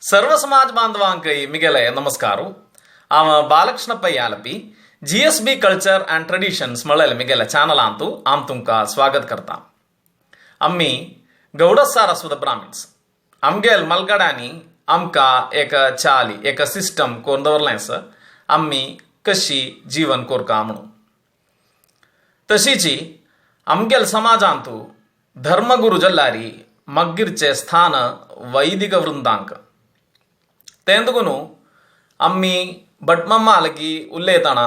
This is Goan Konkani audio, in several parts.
सर्व समाज बांधवांकय मिगेले नमस्कार. हांव Balakrishna Pai Alleppey, GSB culture and traditions म्हळ्ळेले मिगेले चॅनलांतु हांव तुमकां स्वागत करता. आमी गौड सारस्वत ब्राह्मिन्स. आमगेल मलगड्यांनी आमकां एक चाली, एक सिस्टम करून दवरलें आसा, आमी कशी जीवन कोरका म्हणून. तशीची आमगेल समाजांतु धर्मगुरू जल्लारी मागीरचें स्थान वैदिक वृंदांक. तें देखून आमी भटमामा लागीं उलयतना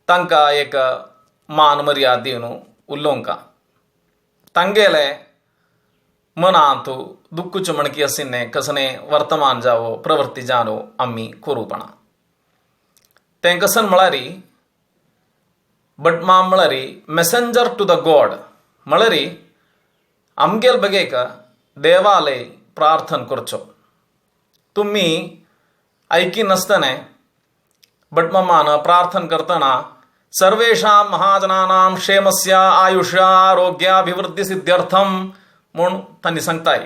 तांकां एक मान मर्याद दिवन उलोवंका. तांगेले मनांत दुख्खूचे म्हणकी आशिल्लें कसलें वर्तमान जावो प्रवृत्ती जावो आमी करूपणा. तें कसन म्हळ्यार भटमाम म्हळ्यार मेसेंजर टू the God, म्हळ्यार आमगेल बगेक देवालय प्रार्थन करचो. तुमी ऐकी नासतना भटमामान प्रार्थन करतना सर्वेषां महाजनानां क्षेमस्य आयुष्य आरोग्याभिवृद्धी सिद्ध्यर्थम म्हूण तांणी सांगताय.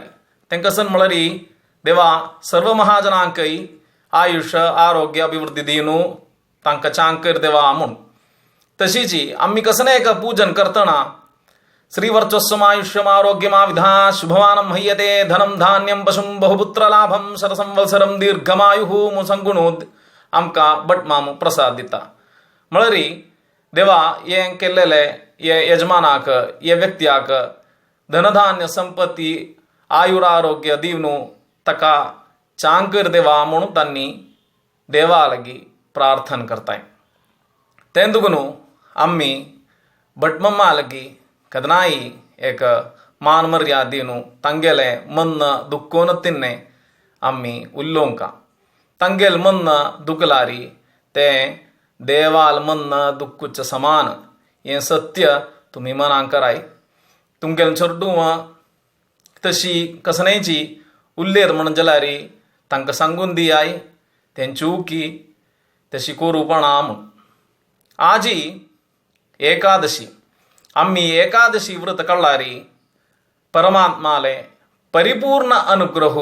तें कसन म्हळ्यार देवा सर्व महाजनांकय आयुष्य आरोग्य अभिवृद्धी दिवन तांकां चांकर देवा म्हूण. तशीची आमी कसलें एक पूजन करतना श्रीवर्चस्वमायुष्यम आरोग्यमाविधा शुभमानं मह्यते धनं धान्यं पशुं बहुपुत्रलाभं शतसंवत्सरं दीर्घमायुः म्हूण सांगून आमकां भटमाम प्रसाद दिता. म्हळ्यार देवा हें केल्लेलें हे यजमानाक हे व्यक्त्याक धनधान्य संपत्ती आयुर आरोग्य दिवन ताका चांकर देवा म्हणून तांणी देवा लागीं प्रार्थन करताय. तें देखून आमी भटमामा लागीं केन्नाय एक मान मर्याद दिवन तांगेलें मन दुखोवन तिन्ने आमी उलोवंका. तांगेल मन दुखलारी तें देवाल मन दुख्खूचे समान हें सत्य तुमी मनांक कराय. तुमगेलें चेडूं तशी कसलेंची उल्लेर म्हण जाल्यार तांकां सांगून दियाय तेंची उकी तशी कोरूपणा म्हूण. आजी एकादशी, आमी एकादशी व्रत काडल्यार परमात्माले परिपूर्ण अनुग्रह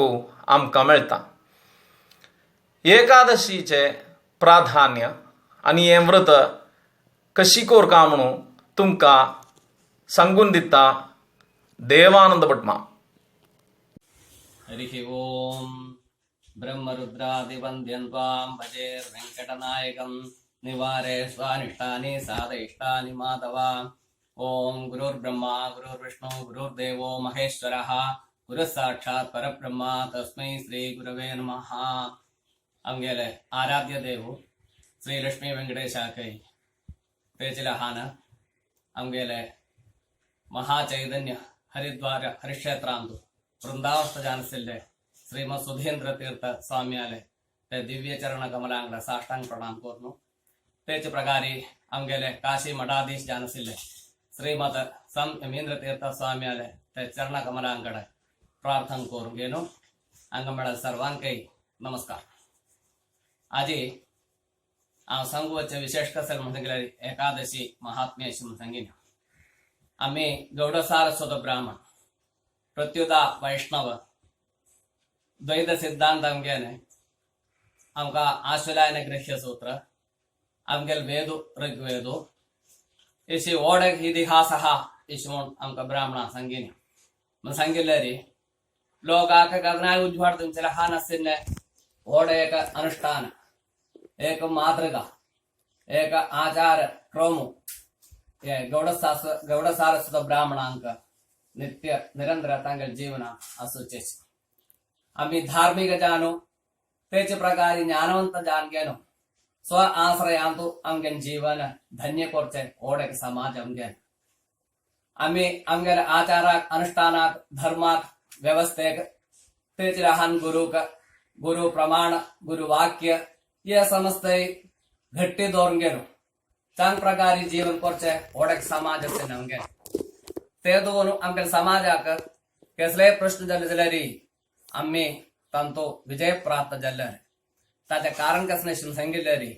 आमकां मेळटा. एकादशीचें प्राधान्य आनी हें व्रत कशी कोरका म्हणून तुमकां सांगून दिता देवानंद भटमाम. हरिः ओम्. ब्रह्मरुद्रादिवन्द्यं त्वां भजेर्वेङ्कटनायकं निवारे स्वानिष्टानि साधयिष्टानि माधव. ॐ गुरुर्ब्रह्मा गुरुर्विष्णु गुरुर्देवो महेश्वरः गुरुः साक्षात् परब्रह्म तस्मै श्रीगुरवे नमः. आमगेले आराध्य देव श्री लक्ष्मी वेंकटेशाकै पेचिलहान आमगेले महाचैतन्य हरिद्वार हरिक्षेत्रांतु वृंदावस्थ जानसिल्ले श्रीमद सुधींद्र तीर्थ स्वामियाले ते दिव्य चरण कमलांगಡ साष्टांग प्रणाम कोर्नु. तेच प्रकारे आमगेले काशी मठाधीश जानसिल्ले श्रीमद संयमींद्र तीर्थ स्वामियाले ते चरण कमलांगड प्रार्थना कोरुगेನು. अंगमेळ सर्वांकय नमस्कार. आजी हांव सांगू विशेष कसेल म्हणटगेल्यार एकादशी महात्म्य अशी म्हूण सांगीन. आमी गौड सारस्वत ब्राह्मण, प्रत्युदा वैष्णव, द्वैत सिद्धांत आमगेले आमकां आश्वलायन गृह्य सूत्र, आमगेले वेदु ऋग्वेदु इशी ओड इतिहास इश म्हूण आमकां ब्राह्मणा सांगीन. म्हण सांगिल्ले लोकाक कदनाय उज्वाड तुमचे हा नाशिल्ले ओड एक अनुष्ठान, एक मातृका, एक आचार क्रोमु हे गौड सारस्वत ब्राह्मणांक नित्य निरंतर तांगेले जीवन आसूचेच. आमी धार्मिक जानु, तेच प्रकारे ज्ञानवंत जानगेನು स्व आश्रयांतु आमगेले जीवन धन्य करचे ओड एक समाज आमगेले. आमी आमगेले आचाराक, अनुष्ठानाक, धर्माक, व्यवस्थेक तेच लहान गुरुक गुरु प्रमाण, गुरु वाक्य हे समस्त घट्टी दवरून चांग प्रकारे जीवन करचे ओडक समाज असे नमगे. ते दोन आमगेले समाजाक कसलेय प्रश्न जाले जाल्यार आमी तांतो विजय प्राप्त जाल्ले. ताचें कारण कसलें सांगिल्ले,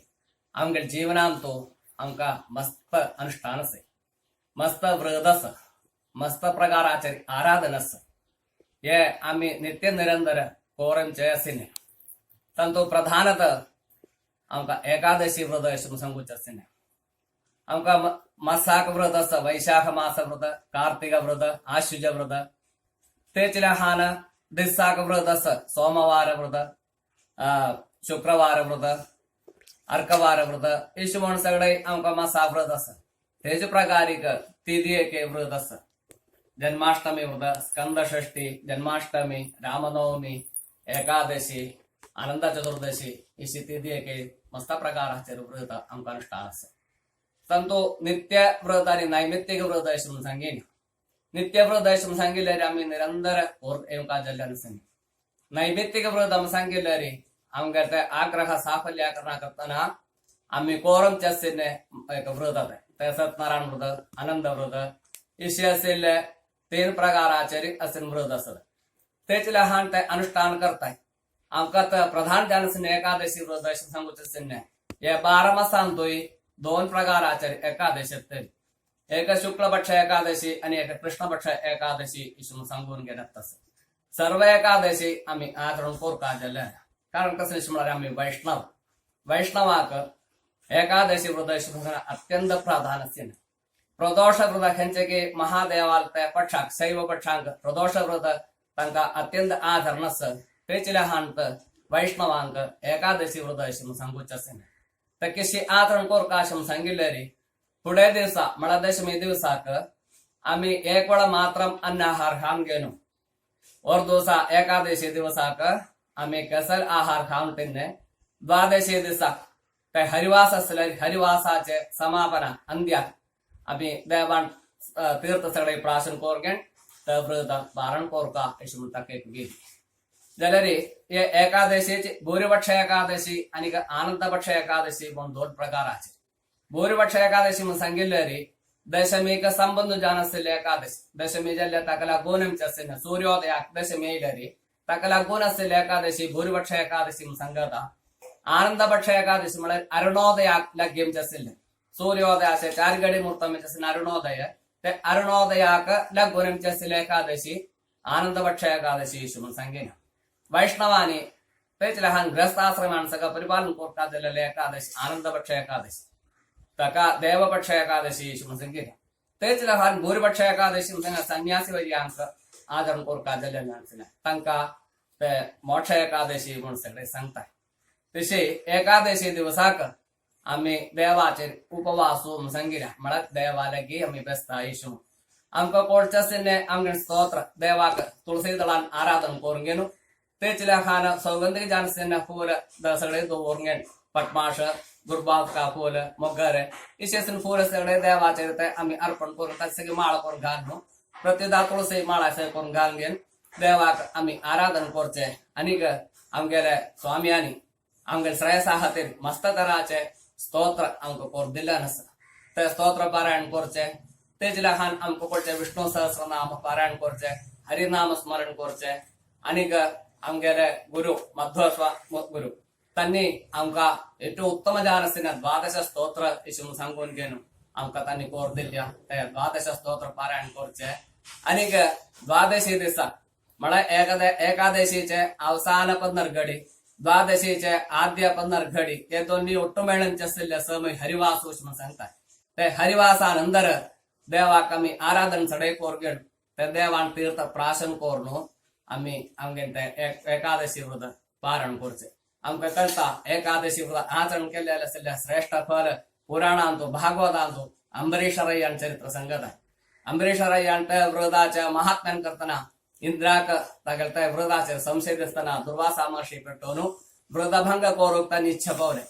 आमगेले जीवनांत आमकां मस्त अनुष्ठान आसा, मस्त व्रत आसा, मस्त प्रकाराचे आराधन आसा. हे आमी नित्य निरंतर कोरमचे आशिल्लें. तांतूत प्रधानत आमकां एकादशी व्रत अशें म्हूण सांगूचें आशिल्लें. आमकां मसाक व्रत आसा, वैशाख मास व्रत, कार्तिक व्रत, आश्विज व्रत. तेच लहान दिसाक व्रत आसा, सोमवार व्रत, शुक्रवार व्रत, अर्कवार व्रत, अशें म्हूण सगळे आमकां मासा व्रत आसा. तेज प्रकारीक तिथी व्रत आसा, जन्माष्टमी व्रत, स्कंदषष्ठी, जन्माष्टमी, रामनवमी, एकादशी, अनंत चतुर्दशी, अशी तिथी एक मस्त प्रकाराचेर व्रत आमकां अनुष्ठान आसा. तांतू नित्य व्रत आनी नैमित्तीक व्रत अशें म्हूण सांगीन. नित्य व्रत अशें म्हूण सांगिल्ल्यार आमी निरंतर येवंक जाल्ल्यान सांगी. नैमित्तीक व्रत आमी सांगिल्ल्यार आमगे ते आग्रह साफल्य करतना आमी कोरमचे आशिल्ले एक व्रत ते सत्यनारायण व्रत, अनंत व्रत, अशे आशिल्ले तीन प्रकाराचेर अशें व्रत आसता. तेच लहान ते अनुष्ठान करताय. आमकां प्रधान जावन एकादशी व्रत अशें सांगूचें आशिल्लें. हे 12 मासांतूय दोन प्रकाराचेर एकादशी येतली, एक शुक्ल पक्ष एकादशी आनी एक कृष्ण पक्ष एकादशी अशें म्हूण सांगून घेतात. तसं सर्व एकादशी आमी आचरण करपाक जाले. कारण कसलें म्हळ्यार आमी वैष्णव, वैष्णवाक एकादशी व्रत अशें अत्यंत प्राधान्य आशिल्लें. प्रदोष व्रत खंयचे की महादेवाल ते पक्षाक, शैव पक्षांक प्रदोष व्रत तांकां अत्यंत आचरण आसा. तेच लहान वैष्णवांक एकादशी व्रत अशें म्हूण सांगूचें आशिल्लें. ते कशी आचरण करता अशें म्हूण सांगिल्लें रे, फुडें दिवसा म्हळ्यार दशमी दिवसाक आमी एक वेळा मात्र अन्नाहार खावन घेवन और दिवसा एकादशी दिवसाक आमी केसर आहार खावन तिन्ने. द्वादशी दिसाक ते हरिवास आसले, हरिवासाचे समापन अंत्याक आमी देवान तीर्थ सगळे प्राशन करून ते व्रत पारण करता अशें म्हणटा एक गीत. जाल्यार हे एकादशीची भूरिपक्ष एकादशी आनी आनंदपक्ष एकादशी म्हूण दोन प्रकाराचे. भूरिपक्ष एकादशी म्हूण सांगिल्ले रे दशमीक संबंध जावन आशिल्ले एकादशी. दशमी जाल्ले ताका लागून आमचे आशिल्ले सूर्योदयाक दशमी येयले रे ताका लागून आशिल्ले एकादशी भूरिपक्ष एकादशी म्हूण सांगता. आनंदपक्ष एकादशी म्हळ्यार अरुणोदयाक लागींचे आशिल्ले, सूर्योदयाचे 4 घडी मुहूर्तम आशिल्ले अरुणोदय, ते अरुणोदयाक लागून आमचे आशिल्ले एकादशी आनंदपक्ष एकादशी अशें म्हूण सांगिना. वैष्णवानी तेच लहान गृहस्थाश्रमान सगळं परिपालन करता जाल्ले एकादशी आनंदपक्ष एकादशी, ताका देवपक्ष एकादशी अशें म्हूण सांगिना. तेच लहान भूरिपक्ष एकादशी म्हूण सांगा संन्यासी वर्यांक आचरण करता जाल्ले आसले तांकां ते मोक्ष एकादशी म्हूण सगळे सांगता. तशी एकादशी दिवसाक आमी देवाचेर उपवास म्हूण सांगिना, म्हळ्यार देवा लागीं आमी बेसता अशें. आमकां कोळचें आशिल्लें आमगें स्तोत्र देवाक तुळसी दळान आराधन करून घेवन तेच लहान सौगंधिक जानसिन्ह फूल सगळे दवरून घेवन पटमाश, गुरबाका फूल, मोगर इशेसन फूल सगळे देवाचेर ते आमी अर्पण करून ताचे सगळे माळ करून घालून प्रतिदा तुळसी माळ अशें करून घालून घेवन देवाक आमी आराधन करचें. आनीक आमगेले स्वाम्यांनी आमगेले श्रेयसा खातीर मस्त तराचे स्तोत्र आमकां करून दिल्ल्यान आसा, ते स्तोत्र पारायण करचें. तेच लहान आमकां करचें विष्णु सहस्रनाम पारायण करचें, हरिनाम स्मरण करचें. आनीक आमगेले गुरु मध्व गुरु तांणी आमकां ഏറ്റവും उत्तम जान द्वादश स्तोत्र अशें म्हूण सांगून घेवन आमकां तांणी कोर दिल्ल्या ते द्वादश स्तोत्र पारायण करचें. आनीक द्वादशी दिसा म्हळ्यार एकादशीचे अवसान 15 घडी, द्वादशीचे आद्य 15 घडी, हे दोन्ही ಒಟ್ಟು मेळून आशिल्ले समय हरिवास अशें म्हूण सांगता. ते हरिवासा नंतर देवाक आमी आराधन सडे करून घेवन ते देवान तीर्थ प्राशन करून आमी आमगे ते एकादशी व्रत पारण करचें. आमकां कळटा एकादशी व्रत आचरण केल्ले आशिल्ले श्रेष्ठ फल पुराणांतु भागवतांतु अंबरीशरय्यान चरित्र सांगता. अंबरीशरय्यान ते व्रताच्या महात्म्यान करतना इंद्राक तागेले ते व्रताचेर संशय दिसतना दुर्वासा महर्षी पेटोवन व्रतभंग करूंक तांणी इच्छा पावले.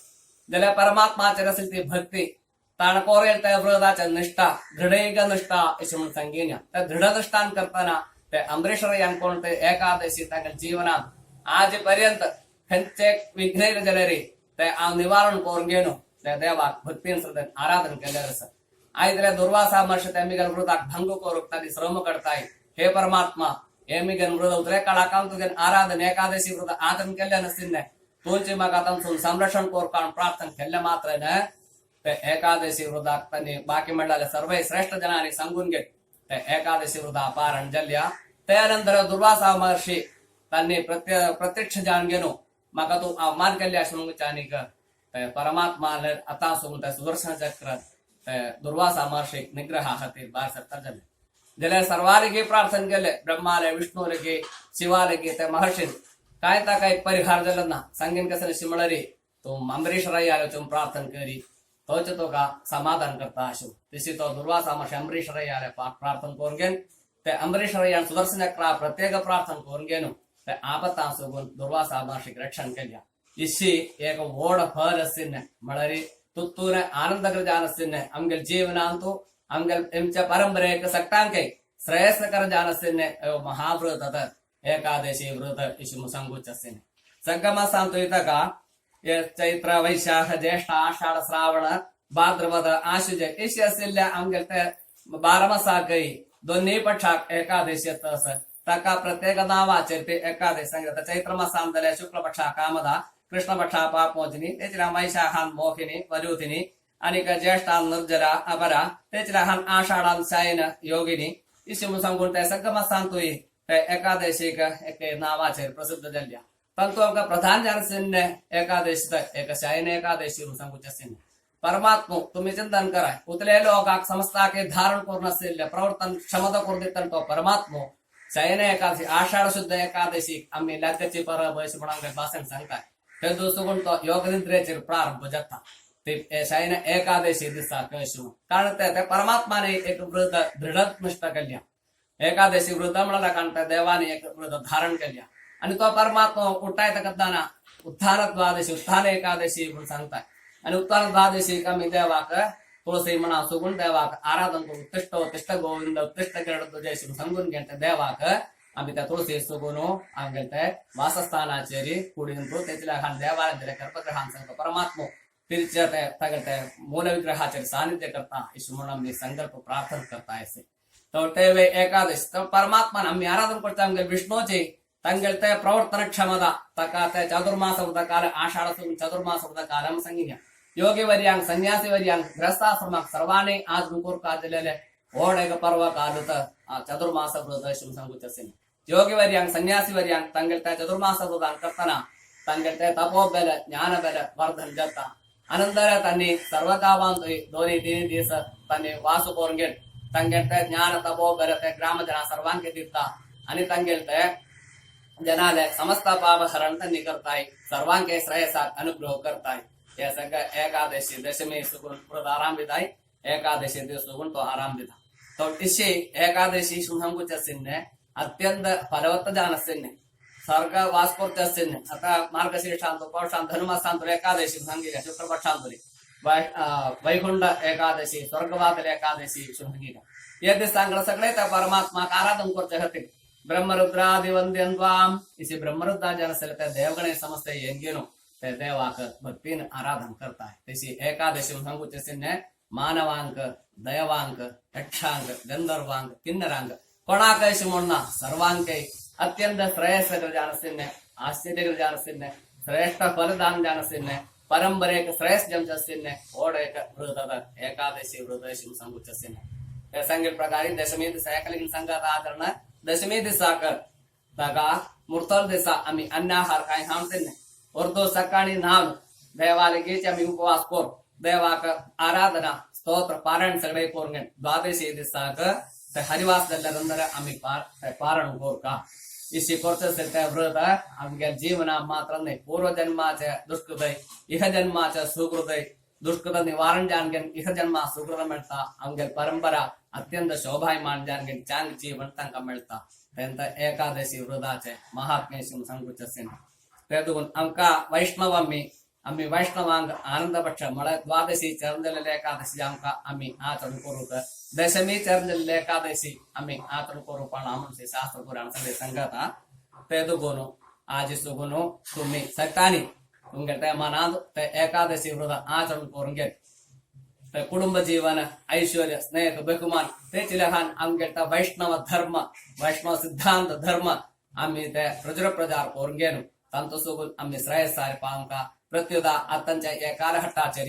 जाल्यार परमात्माचेर आशिल्ली ती भक्ती ताणें कोरेल त्या व्रताच्या निष्ठा दृढैक निष्ठा अशें म्हूण सांगिना. त्या दृढनिष्ठान करतना ते अंबरीशरय्यान कोण ते एकादशी तागेल्या जीवनात आज पर्यंत खंयचे विघ्न जाल्यार ते हांव निवारण करून घेवन ते देवाक भक्तीन श्रद्धेन आराधन केल्लें आसा. आयज जाल्यार दुर्वासा महर्षी ते मिगेल व्रताक भंग करूंक तांणी श्रम करताय. हे परमात्मा, हे मिगेल व्रत उतरे काळाक तुगेल आराधन एकादशी व्रत आचरण केल्लें नाशिल्लें, तुमचे म्हाका तांचून संरक्षण करपाक प्रार्थना केल्लें मात्र न्हय ते एकादशी व्रताक तांणी बाकी म्हणल्यार सर्व श्रेष्ठ जनांनी सांगून घेत ते एकादशी व्रता पारण जाल्या. त्या नंतर दुर्वासा महर्षी तांणी प्रत्यक्ष जाण घेवन म्हाका तूं अवमान केल्ले अशें म्हणून परमात्मा आतां सोगून ते सुदर्शन चक्र ते दुर्वासा महर्षीक निग्रहा खातीर भायर सरता जाले. जाल्यार सर्वांनी प्रार्थना केले, ब्रह्माले, विष्णुले, शिवाले, ते महर्षीन काय ताका एक परिहार जालो ना. सांगीन कसले शिमळरी तूं अंबरीश रायाले प्रार्थना करी तोच तुका समाधान करता अशें. तशी तो दुर्वासा महर्षी अंबरीश रायाले प्रार्थना करून घेवन ते अंबरीश रायान सुदर्शन चक्रा प्रत्येक प्रार्थना करून घेवन ते आपत्तां सोगून दुर्वासा महर्षीक रक्षण केल्या. इशी एक व्हड फल आशिल्लें म्हळ्यार तुत्तूर आनंदकर जान आशिल्लें आमगेले जीवनांतु आमगेले एमच्या परंपरेक सट्टांके श्रेयस्कर जान आशिल्लें महाव्रत एकादशी व्रत इशी सांगूच आशिल्लें. संगमासांतु इतका चैत्र, वैशाख, ज्येष्ठ, आषाढ, श्रावण, भाद्रपद, आशुज इशी आशिल्ल्या आमगेले ते बारमासाकय दोन्ही पक्षाक एकादशी येता आसा. ताका प्रत्येक नांवाचेर ते एकादशी सांगता. चैत्र मासान जाल्यार शुक्ल पक्षा कामदा, कृष्ण पक्षा पापमोचिनी, तेचल्या वैशाखान मोहिनी वरुथिनी, आनीक ज्येष्ठान निर्जरा अपरा, तेचल्या आषाढान शयन योगिनी इशी म्हूण सांगून ते सगळ्या मासांतूय ते एकादशीक एक नांवाचेर प्रसिद्ध जाल्ल्या. तांतू आमकां प्रधान जान आशिल्लें एकादशी एक शयन एकादशी म्हूण सांगूचें आशिल्लें. परमात्मा तुम्ही चिंतन कराय, उतले लोकाक समस्ताके धारण करून आशिल्ले प्रवर्तन क्षमता करून दिता तो परमात्मा शयन एकादशी आषाढ शुद्ध एकादशी आमी लग्गाची परब अशें म्हणून आमकां भाशण सांगता. ते दुसरो तो योग निद्रेचेर प्रारंभ जाता ते शयन एकादशी दिसा कशें, कारण ते परमात्माने एक व्रत दृढनिष्ठ केल्या. एकादशी व्रत म्हणल्यार कारण त्या देवाने एक व्रत धारण केल्या आणि तो परमात्मा उठायता करताना उत्थान द्वादशी, उत्थान एकादशी म्हणून सांगता. आणि उत्थान द्वादशी आमी देवाक तुळसी म्हणा सुगुण देवाक आराधन करून उत्तिष्ठ उत्तिष्ठ गोविंद उत्तिष्ठ गरुड जय सांगून घेता देवाक आमी त्या तुळसी सुगून आमगेले ते वासस्थानाचेर कुडीन तेचल्या खान देवालय गर्भगृहान सांगता परमात्मा तिरच्या ते तागेले ते मूल विग्रहाचेर सानिध्य करता अशें म्हणून आमी संकल्प प्रार्थना करता अशें. तर ते एकादशी तर परमात्मान आमी आराधन करता आमगेले विष्णूची तांगेले ते प्रवर्तन क्षमता ताका ते चातुर्मास काल आषाढ चतुर्मास कालम संगिन्या योगी वर्यांग, सन्यासी वर्यांग, गृहस्थाश्रमाक सर्वांनी आज मुकुर दिलेले व्हड एक पर्व कालुत चतुर्मास व्रत अशें सांगूचें आशिल्लें. योगी वर्यांग, सन्यासी वर्यांग तांगेले ते चतुर्मास व्रतान करतना तांगेले ते तपोबल ज्ञानबल वर्धन जाता. अनंतर तांणी सर्व गांवांत दोन तीन दीस तांणी वास करून घेत तांगेले ते ज्ञान तपोबल ते ग्रामजना सर्वांक दिता आणि तांगेले ते जनाले समस्त पापहरण त्यांनी करताय, सर्वांके श्रेयसाक अनुग्रह करताय. हे सगळं एकादशी दशमी सुगुण व्रत आराम दिताय, एकादशी दिवस सुगुण तो आराम दिता. तो इशी एकादशी सांगूचे आशिल्लें अत्यंत फलवत्त जावन आशिल्लें स्वर्ग वास करचे आशिल्लें. आता मार्गशीर्षांत पौषांत धनुमासांत एकादशी सांगिल्लें, शुक्लपक्षांत वैकुंठ एकादशी, स्वर्गवादल एकादशी सांगिल्लें. हे दिसांक सगळे त्या परमात्माक आराधन करचे खातीर ब्रह्मरुद्रादिवंद्यं त्वाम इसी ब्रह्मरुद्रा जन आसले त्या देवगणे समस्त येंगेनो ते देवाक भक्तीन आराधन करताय. तशी एकादशी सांगूचे आशिल्लें मानवांक, दयवांक, यक्षांक, गंधर्वांक, किन्नरांक कोणाक अशें म्हणना सर्वांकय अत्यंत श्रेयस्कर जान आशिल्लें, आश्चर्यकर जान आशिल्लें, श्रेष्ठ फलदान जान आशिल्लें, परंपरेक श्रेष्ठ जमचें आशिल्लें व्हड एक व्रत एकादशी व्रत अशें सांगूचें आशिल्लें. ते सांगिल्ले प्रकारे दशमी दिसा एकलिंग संघात आचरण. दशमी दिसाक ताका मुर्तल दिसा आमी अन्नाहार कांय खावचे न्हय. अर्दो सकाळी न्हावन देवालगीच आमी उपवास कर देवाक आराधना स्तोत्र पारायण सगळे करून घेवन द्वादशी दिसाक ते हरिवास जाल्ल्या नंतर आमी पारण करका. इशी करचे असेल त्या व्रत आमगे जीवना मात्र न्हय, पूर्वजन्माचे दुष्कृतय इह जन्माचे सुकृतय दुष्कृत निवारण जावन घेवन इह जन्मा सुकृत मेळटा. आमगे परंपरा अत्यंत शोभायमान जावन घेवन चांग जीवन तांकां मेळटा. तेंत एकादशी व्रताचे महात्म्य सांगूचे आशिल्लें. ते देखून आमकां वैष्णव आमी आमी वैष्णवांक आनंद पक्ष म्हळ्यार द्वादशी चरणजलेले एकादशी आमकां आमी आचरण करूंक, दशमी चरणजलेले एकादशी आमी आचरण करूंक म्हूण शास्त्र पुराण सगळे सांगता. ते देखून आज सुगून तुमी सगळ्यांनी तुमगे ते मनांत ते एकादशी व्रत आचरण करून घेत ते कुटुंब जीवन ऐश्वर्य स्नेह बहुमान ते लहान आमगे वैष्णव धर्म, वैष्णव सिद्धांत धर्म आमी ते प्रचुर प्रचार करून घेवन तांचो सोगून आमी श्रेयसार आमकां प्रत्युता आतांच्या हे कालघट्टाचेर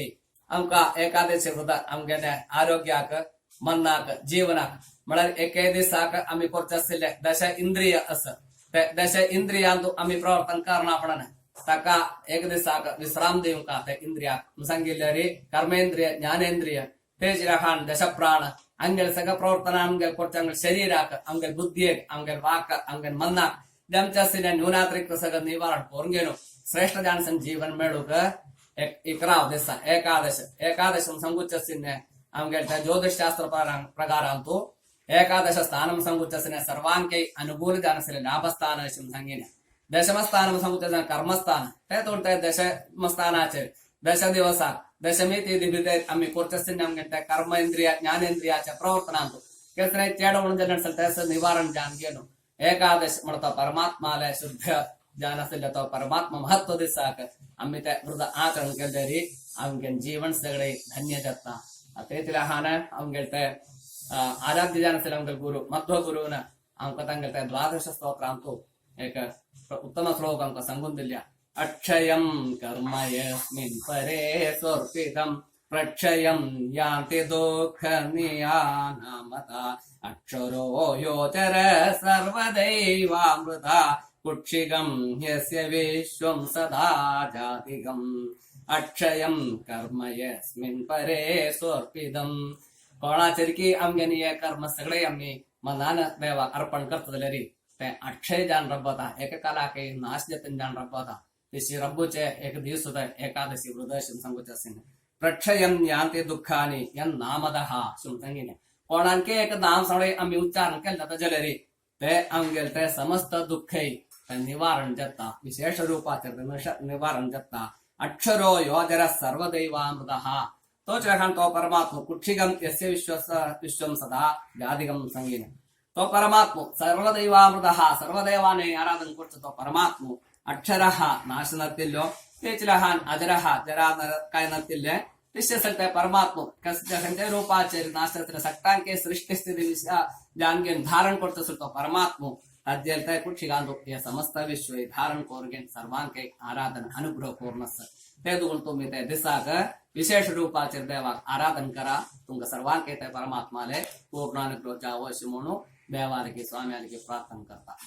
आमकां एकादशी व्रत आमगेले आरोग्याक, मनाक, जीवनाक म्हळ्यार एके दिसाक आमी करचे आशिल्ले दश इंद्रिय आसा. ते दश इंद्रियांतु आमी प्रवर्तन करना पडना ताका एक दिसाक विश्राम दिवंक ते इंद्रियाक सांगिल्ले रे कर्मेंद्रिय ज्ञानेंद्रिय तेज रहान दश प्राण आमगेले सगळं प्रवर्तन आमगेले कोरचे आमगेले शरीराक आमगेले बुद्धियेक आमगेले वाक आमगेले मनाक जमच्या न्यूनात्रिक सगळं निवारण करून घेणू श्रेष्ठ जानसन जीवन मेळूक इकराव दिसा एकादश एकादश संगुच्चसिन्ने आमगेले ज्योतिषशास्त्र प्रकारांतु एकादश स्थानं संगुच्चसिन्ने सर्वांकै अनुकूल जानसले लाभस्थान संगिने दशमस्थानं संगुच्चसिन्ने कर्मस्थान ते तोंटे दशमस्थानाचेर दश दिवसा दशमी तिथी भितर आमी कोरचसिन्ने आमगेले कर्म इंद्रिय ज्ञानेंद्रियाच्या प्रवर्तनांतु केसने चेड म्हणून त्याचं निवारण जान घेणू एकादश म्हणतो परमात्माले शुद्ध जान आसले तो परमात्मा महत्व दिसाक आमी ते वृद्ध आचरण केले तरी आमगे जीवन सगळे धन्य जाता. तेतले हान आमगे ते आराध्य जान आसले आमगे गुरु मध्व गुरुन आमकां तांगेले ते द्वादश स्तोत्रांतु एक उत्तम श्लोक आमकां सांगून दिल्या. अक्षयं कर्म यस्मिन् परे स्वर्पितं प्रक्षयं यान्ति दुःख नियानामता अक्षरो योचर सर्वदैवामृता कुक्षिगं यस्य विश्वं सदा जातिगम् अक्षयं कर्म यस्मिन् परे स्वर्पितम्. कोणाचेर की आमगेली हे कर्म सगळे आमी मनान देवाक अर्पण करता जाल्यार ते अक्षय जावन रब्बता एका कालाक नाश जातन जावन रब्बता. तशी रब्बूचे एक दीस सुद्दां एकादशी वृद सांगूचे आशिल्लें. प्रक्षयं यान्ति दुःखानि यन नामदः सांगिल्लें. कोणांके एक नाम सगळे आमी उच्चारण केलें जाता जाल्यार ते आमगेले ते समस्त दुःखय ते निवारण जाता, विशेष रुपाचेर निवारण जाता. अक्षरो योजर सर्वदैवामृतः तो चरहान तो परमात्मा कुक्षिगम यस्य विश्वं सदा व्याधिगम संगिन तो परमात्मा सर्वदैवामृतः सर्वदेवाने आराधन करचो तो परमात्मा अक्षरः नाशनतिल्लो तेचलहान अजरः जरा काय नतिल्ले तिश्य परमात्मा खंयच्या रूपाचेर नाशनातले सट्टांके सृष्टी स्थिती जांगेन धारण करतो तो परमात्मा ताजेल कुक्षिगांतु हे समस्त विश्व धारण कोरगेन सर्वांके आराधन अनुग्रह कोर्नस ते दुगुण तुम्ही ते दिसाक विशेष रूपाचेर देवाक आराधन करा तुमकां सर्वांके ते परमात्माले पूर्ण अनुग्रह जावो अशें म्हणून देवालकी स्वाम्यालकी प्रार्थना करता.